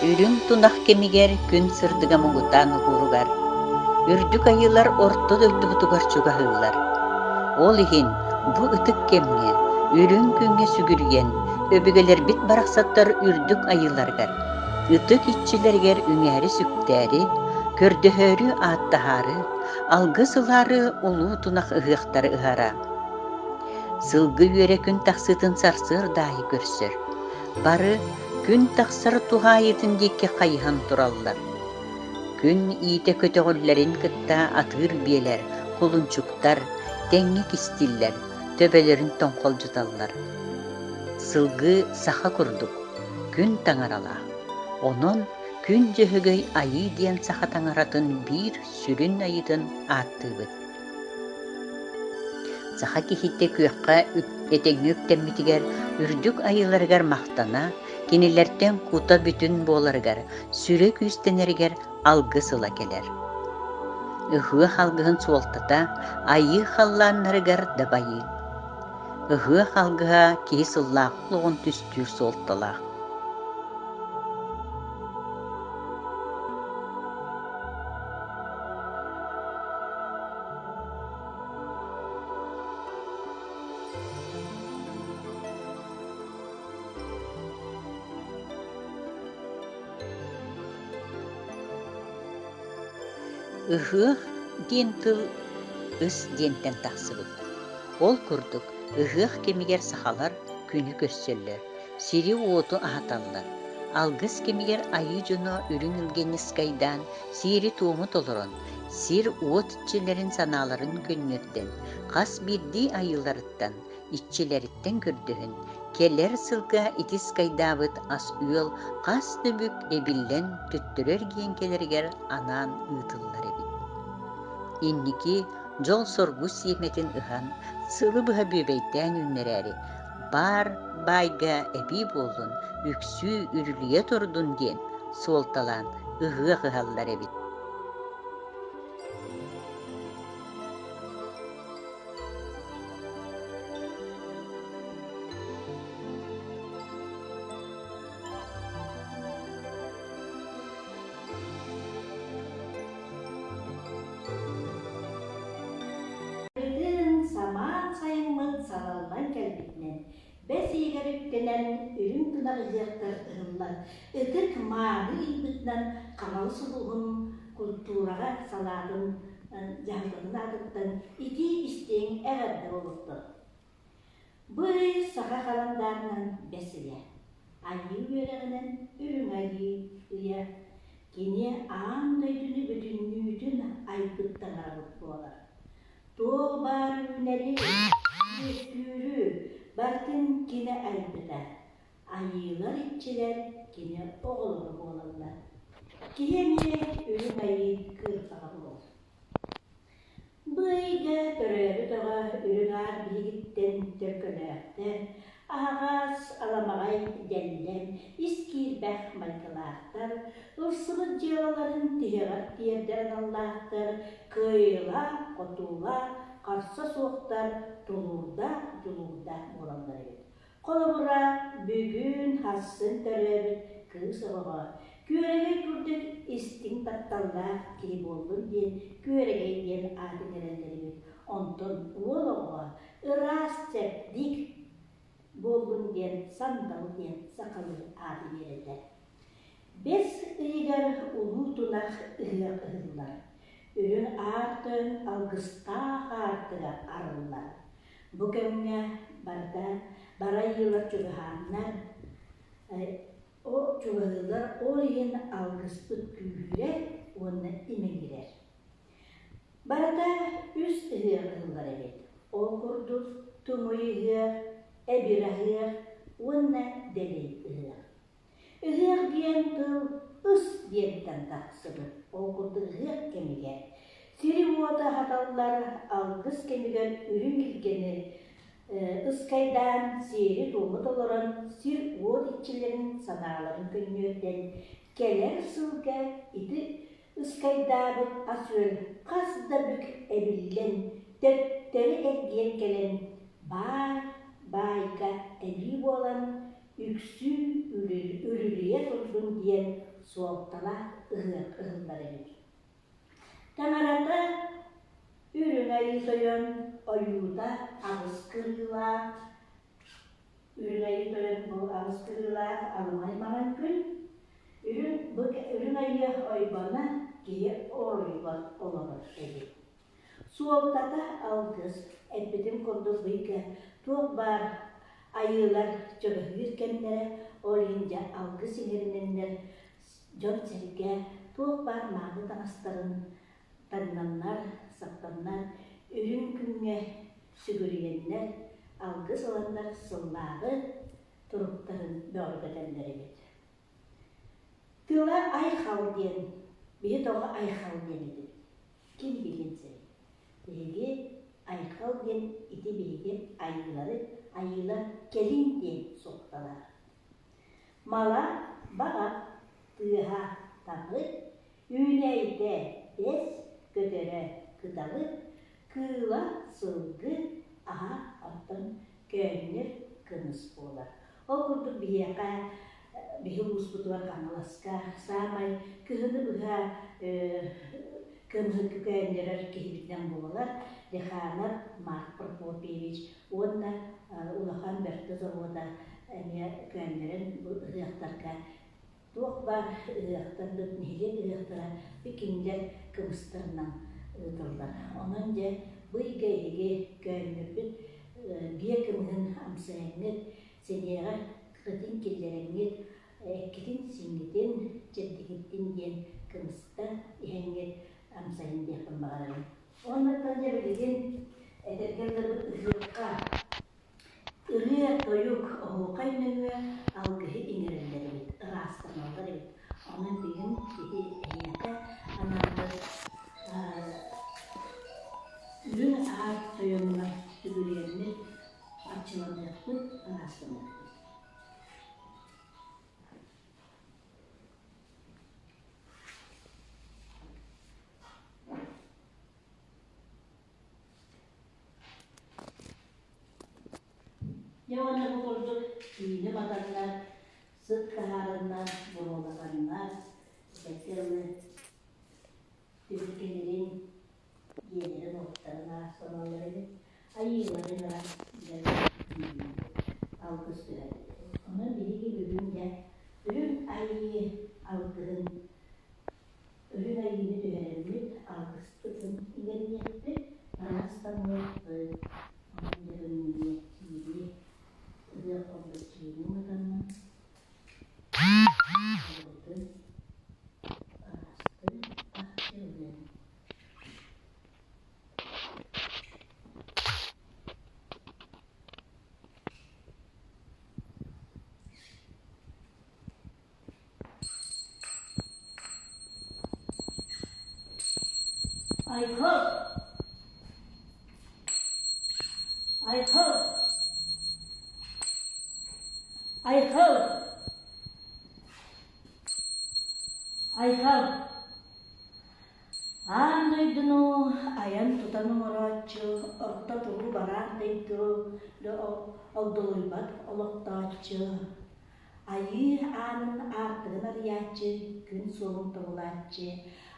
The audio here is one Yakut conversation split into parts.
Үрүҥ тунах кэмигэр күн сырдыга муҥутаан уһууругар, үрдүк айыылар орто дойдубутугар чугаһыыллар. Ол иһин бу ытык кэмҥэ үрүҥ күҥҥэ сүгүрүйэн, өбүгэлэрбит барахсаттар үрдүк айыыларыгар, ытык иччилэригэр үҥээри-сүктээри, көрдөһөөрү ааттаһаары, алгыс ылаары улуу тунах ыһыахтары ыһара. Сылгы үөрэ күн тахсыытын сарсыарда аайы көрсөр. Бары күн тахсар туһаайыытын диэки хайыһан тураллар. Күн иитэ көтөҕүллэрин кытта атыыр биэлэр, кулунчуктар тэҥҥэ кистииллэр, төбөлөрүн тоҥхолдьуталлар. Сылгы саха курдук, күн таҥаралаах. Онон Күн Дьөһөгөй Айыы диэн саха таҥаратын биир сүрүн айыытын ааттыыбыт. Саха киһитэ күөххэ этэҥҥэ үктэммитигэр үрдүк айыыларыгар махтана, кинилэртэн кута бүтүн буоларыгар, сүрэ күүстэнэригэр алгыс ыла кэлэр. Ыһыах алгыһын суолтата айыы халлааннарыгар дабайыы. Ыһыах алгыһа киһи сыллаах олоҕун түстүүр суолталаах. Ыһыах диэн тыл ыс диэнтэн тахсыбыт. Ол курдук, ыһыах кэмигэр сахалар күнү көрсөллөр, сири-уоту аһаталлар. Алгыс кэмигэр айыы дьоно үрүҥ илгэни ыскайдаан, сиэри-туому толорон, сир-уот иччилэрин санааларын көнньүөрдэн, хас биирдии айыыларыттан, иччилэриттэн көрдөһөн, кэлэр сылга ити ыскайдаабыт ас-үөл хас да бүк эбиллэн төттөрү эргийэн кэлэригэр анаан ыытыллар эбит. Инники дьол-соргу сиэмэтин ыһан, сылы быһа бүөбэйдээн үүннэрээри, баар баайга эбии буоллун, үксүү үрүлүйэ турдун диэн суолталаан ыһыах ыһаллар эбит. Ытын самаан сайыммыт салаллан кэлбитинэн, бэс ыйыгар үктэнэн үрүҥ тунах ыһыахтар ыһыллан, ытык мааны ыйбытынан Хаҥалас улууһун культураҕа салаатын дьаһалтатын аатыттан итии-истиҥ эҕэрдэ буолуохтун. Бу ый саха халандаарынан бэс ыйа, Айыы үөрэҕинэн Үрүҥ Айыы ыйа. Кини аан дойдуну бүтүннүүтүн айбыт таҥарабыт буолар. Туох баар үүнэри, үөскүүрү барытын кини айбыта. Айыылар иччилэр кини оҕолоро буолаллар. Киһи эмиэ Үрүҥ Айыы кыырпаҕа буолар. Бу ыйга төрөөбүт оҕо үрүҥ аар биһигиттэн төлкөлөөхтөр, аһаҕас, аламаҕай, дэллэм, ис киирбэх майгылаахтар, ылсыбыт дьыалаларын тиһэҕэр тиэрдэр аналлаахтар, кыайыылаах, хотуулаах, харса суохтар, тулуурдаах, дьулуурдаах буолаллар эбит. Холобура, бүгүн сарсын төрөөбүт кыыс оҕоҕо күөрэгэй курдук истиҥ тапталлаах киһи буоллун диэн күөрэгэй диэн аат иҥэрэллэр эбит. Онтон уол оҕоҕо ыраас чэбдик буоллун диэн сандал диэн сахалыы ааты биэрэллэр. Бэс ыйыгар улуу тунах ыһыах ыһыллар. Үрүҥ аар тойон алгыстаах аартыга арыллар. Бу кэмҥэ барыта бары айыылар чугаһааннар, чугаһыыллар, ол иһин алгыспыт күүһүрэр уонна имэҥирэр. Барыта үс ыһыах ыһыллар эбит. Ол курдук Туҥуй ыһыах, Эбир ыһыах уонна Дэлэй ыһыах. Ыһыах диэн тыл ыс диэнтэн тахсыбыт. Ол курдук ыһыах кэмигэр сири-уоту аһаталлар, алгыс кэмигэр үрүҥ илгэни ыскайдаан, сиэри-туому толорон, сир-уот иччилэрин санааларын көнньүөрдэн, кэлэр сылга ити ыскайдаабыт ас-үөл хас да бүк эбиллэн, төттөрү эргийэн кэлэн, баай баайга эбии буолан, үксүү үрүлүйэ турдун диэн суолталаах ыһыах ыһыллар эбит. Таҥарата Үрүҥ Айыы Тойон ойуута аҕыс кырыылаах, Үрүҥ Айыы Тойон бу аҕыс кырыылаах аламай маҥан күн, Үрүҥ, бу Үрүҥ Айыы ойбоно киһи оройугар олорор эбит. Суолтата алгыс, эппитим курдук быйга туох баар айыылар чөбөһүүр кэмнэрэ, ол иһин дьэ алгыс иҥэринэннэр дьон-сэргэ туох баар мааны таҥастарын таҥнаннар, саптаннар, үрүҥ күҥҥэ сүгүрүйэннэр, алгыс ыланнар сыллааҕы туруктарын бөҕөргөтөллөр эбит. Тыла айхал диэн, биһи тоҕо айхал диэн этибит? Ким билиэн сөбүй? Биһиги айхал диэн ити биһиги айыылары, айыылар кэлин диэн суолталаах. Мала, баҕа, тыаһа, тапы, үүнээйитэ, бэс, көтөрө, кыталы, кыыла, сылгы, аһа, оттон көөнньөр кымыс буолар. Ол курдук биһиэхэ биһи улууспутугар Хаҥаласка саамай кыһыны быһа кымыһы көөнньөрөр киһибитинэн буолар Лиханов Марк Прокопьевич уонна Улахан Бөртө завода эмиэ көөнньөрөн бу ыһыахтарга туох баар ыһыахтарбыт, нэһилиэк ыһыахтара кинилэр кыбыстарынан ыытыллар. Онон дьэ бу ыйга эһиги көөнньөрбүт биэ кымыһын амсайаҥҥыт, сэниэҕэ кытын киллэрэҥҥит, эккитин-сиҥҥитин, чэбдигиттин диэн кымыста иһэҥҥит амсайын диэхпин баҕарабын. Уонна дьэ билигин эдэргэ дылы ыһыахха Ырыа-тойук, оһуохай нөҥүө алгыһы иҥэрэллэр эбит, ыраастаналлар эбит. Онон бүгүн киһи эһиэхэ анаабыт үрүҥ аар тойоҥҥо сүгүрүйэммит, арчыланыахпыт, ыраастаныахпыт. Дьэ уонна бу курдук киини батаннар, сыт таһаараннар, буруолатаннар, бэккэ ылы түбүкэлэрин, дьиэлэрин-уоттарын аастаналлар эбит, айыыларын ыран дьэ алгыс түһэр. Онон биһиги бүгүн дьэ үрүҥ айыы алгыһын Үрүҥ айыыны түһэрэммит, алгыспытын иҥэриниэхпит, ыраастаныахпыт, онон дьэ киири ыһыах курдук киини уматаммын, олорбутун ыраастыы арчылыым. Айхал! Айхал! Айхал! Айхал! Аан дойдуну айан-тутан оҥорооччу, орто туруу бараан дойду огдолуйбат олохтооччу, Айыы аанын аартыгын арыйааччы, күн суолун тобулааччы,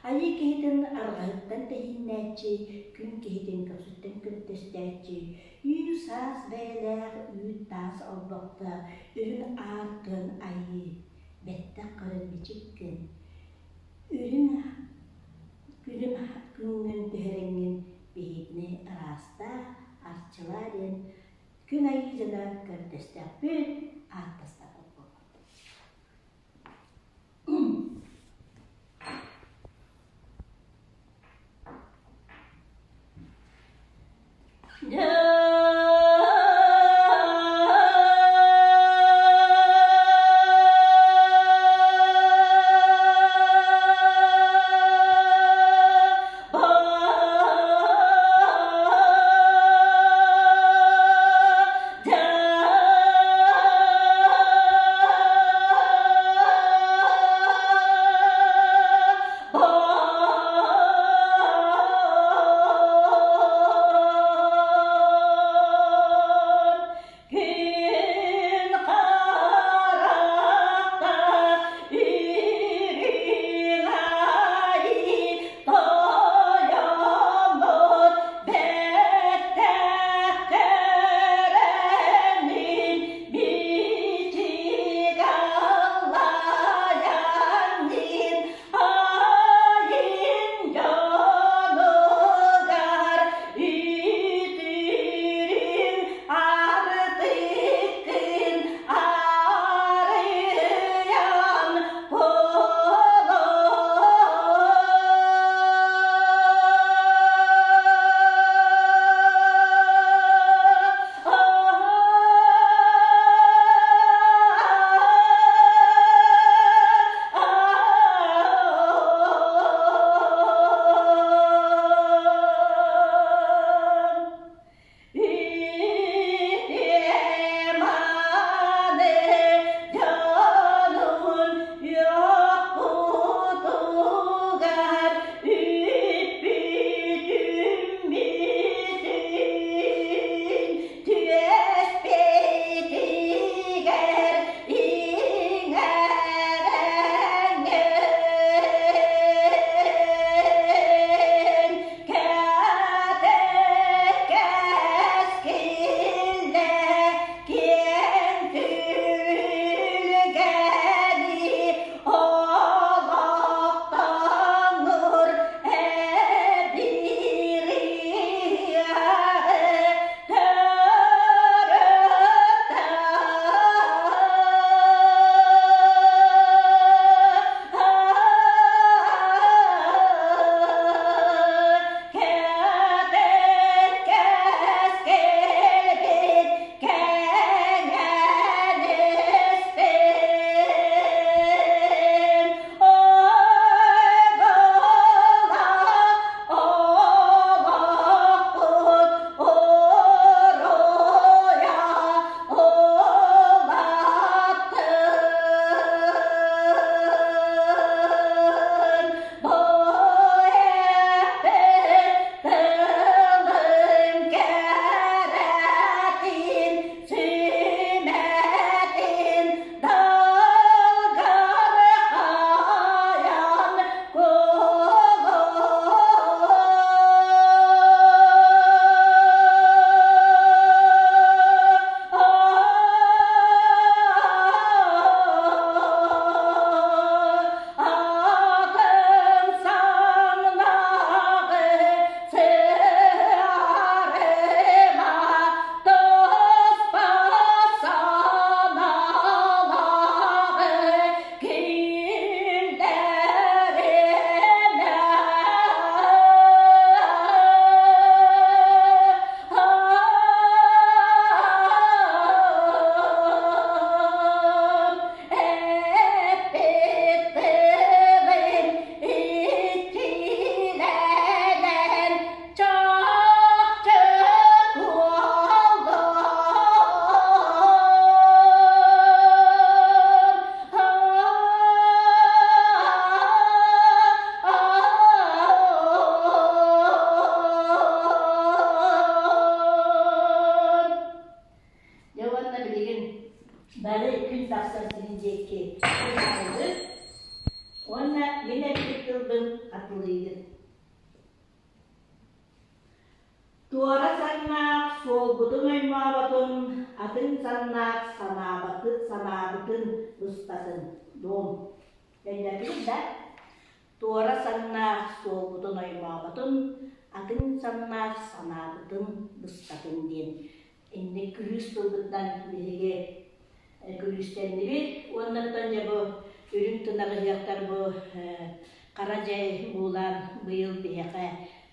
айыы киһитин арҕаһыттан тэһииннээччи, күн киһитин көхсүттэн көнтөстөөччү, үү-саас бэйэлээх үүт-таас олбохтоох үрүҥ аар тыан айыы, бэттэх көрөн бичик гын, үрүҥ күлүм күҥҥүн түһэрэҥҥин биһигини ыраастаа, арчылаа диэн Күн айыы дьоно көрдөстөхпүт, ааттастахпыт буоллун. Уонна билигин бары күн тахсар сирин диэки туһаайабыт уонна мин эппит тылбын хатылыыгын. Туора саҥнаах суолбутун оймооботун, атын саҥнаах санаабытын быспатын. Дом. Өйдөөтүгүт да? Туора саҥнаах суолбутун оймооботун, атын саҥнаах санаабытын быспатын диэн инник күлүүс тылбытынан биһиги күлүүстэннибит уонна оттон дьэ бу үрүҥ тунах ыһыахтар бу хара дьай буулаан быйыл биһиэхэ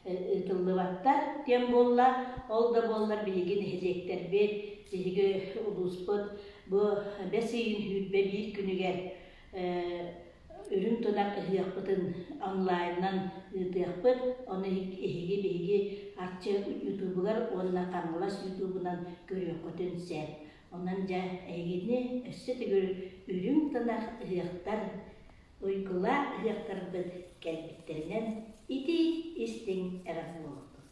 ыытыллыбаттар диэн буолла. Ол да буоллар биһиги нэһилиэктэрбит, биһиги улууспут бу бэс ыйын 21 күнүгэр үрүҥ тунах ыһыахпытын онлайнынан ыытыахпыт. Ону эһиги биһиги Арчы ютубугар уонна Хаҥалас ютубунан көрүөххүтүн сөп. Онон дьэ эһигини өссө төгүл үрүҥ тунах ыһыахтар, уйгулаах ыһыахтарбыт кэлбиттэринэн итии истиҥ эҕэрдэ буолуохтун.